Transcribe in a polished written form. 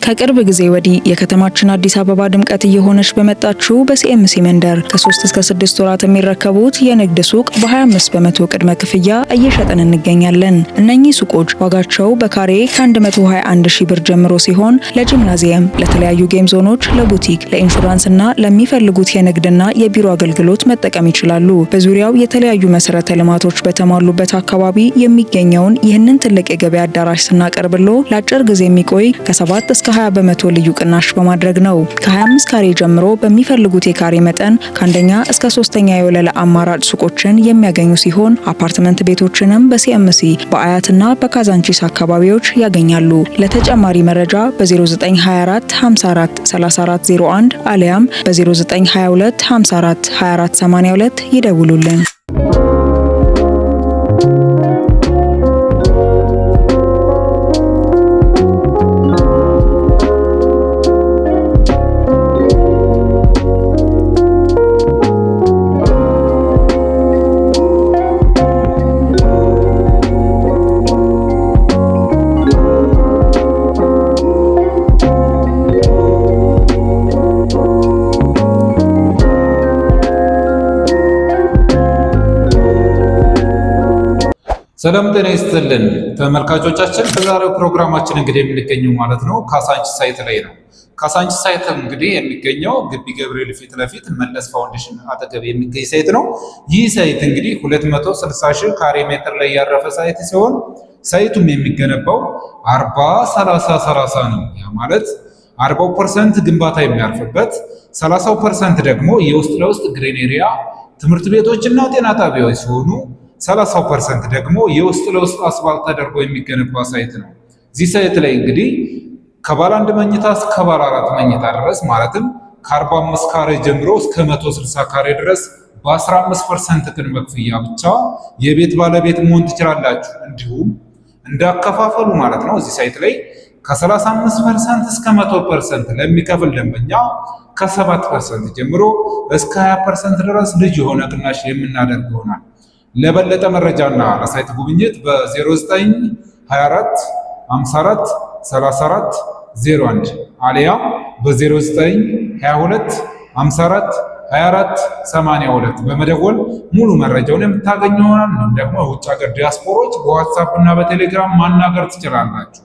ከቅርብ ጊዜ ወዲህ የከተማችን አዲስ አበባ ድምቀት እየሆነች በመጣችው በሲኤምሲ መንደር ከ3 እስከ 6 ወራት የሚረከቡት የንግድ ሱቅ በ25% ቅድመ ክፍያ እየሸጥን እንገኛለን። እነኚህ ሱቆች ዋጋቸው በካሬ ከ121 ሺህ ብር ጀምሮ ሲሆን ለጂምናዚየም፣ ለተለያዩ game zone ኦች፣ ለቡቲክ፣ ለኢንሹራንስ እና ለሚፈልጉት የንግድና የቢሮ አገልግሎት መጠቀም ይችላሉ። በዙሪያው የተለያዩ መሰረተ ልማቶች በተሟሉበት አካባቢ የሚገኘውን ይህንን ትልቅ የገበያ አዳራሽ ስናቀርብሎ ለአጭር ጊዜ የሚቆይ ከ7 እስከ 20% ልዩ ቅናሽ በማድረግ ነው። ከ25 ካሬ ጀምሮ በሚፈልጉት የካሬ መጠን ከአንደኛ እስከ ሶስተኛ የወለል አማራጭ ሱቆችን የሚያገኙ ሲሆን አፓርትመንት ቤቶችንም በሲኤምሲ፣ በአያትና በካዛንቺስ አካባቢዎች ያገኛሉ። ለተጨማሪ መረጃ በ0924 54 34 01 አሊያም በ0922 54 24 82 ይደውሉልን። ሰላም ጤና ይስጥልን ተመልካቾቻችን። በዛሬው ፕሮግራማችን እንግዲህ የምንገኘው ማለት ነው ካሳንቺስ site ላይ ነው። ካሳንቺስ site እንግዲህ የሚገኘው ግቢ ገብርኤል ፊት ለፊት መለስ ፋውንዴሽን አጠገብ የሚገኝ site ነው። ይህ site እንግዲህ 260 ሺህ ካሬ ሜትር ላይ ያረፈ site ሲሆን site ኡም የሚገነባው 40 30 30 ነው። ያ ማለት 40% ግንባታ የሚያርፍበት፣ 30% ደግሞ የውስጥ ለውስጥ green area፣ ትምህርት ቤቶች እና ጤና ጣቢያዎች ሲሆኑ 30% ደግሞ የውስጥ ለውስጥ አስፋልት ተደርጎ የሚገነባ site ነው። እዚህ site ላይ እንግዲህ ከባለ አንድ መኝታ እስከ ባለ አራት መኝታ ድረስ፣ ማለትም ከ45 ካሬ ጀምሮ እስከ 160 ካሬ ድረስ በ15% ቅድመ ክፍያ ብቻ የቤት ባለቤት መሆን ትችላላችሁ። እንዲሁም እንዳከፋፈሉ ማለት ነው እዚህ site ላይ ከ35% እስከ 100% ለሚከፍል ደንበኛ ከ7% ጀምሮ እስከ 20% ድረስ ልዩ የሆነ ቅናሽ የምናደርግ ይሆናል። ለበለጠ መረጃና ለ site ጉብኝት በ0924 54 34 01 አሊያም በ0922 54 24 82 በመደወል ሙሉ መረጃውን የምታገኙ ይሆናል። እንዲሁም ደግሞ የውጭ ሀገር ዲያስፖሮች በዋትሳፕ እና በቴሌግራም ማናገር ትችላላችሁ።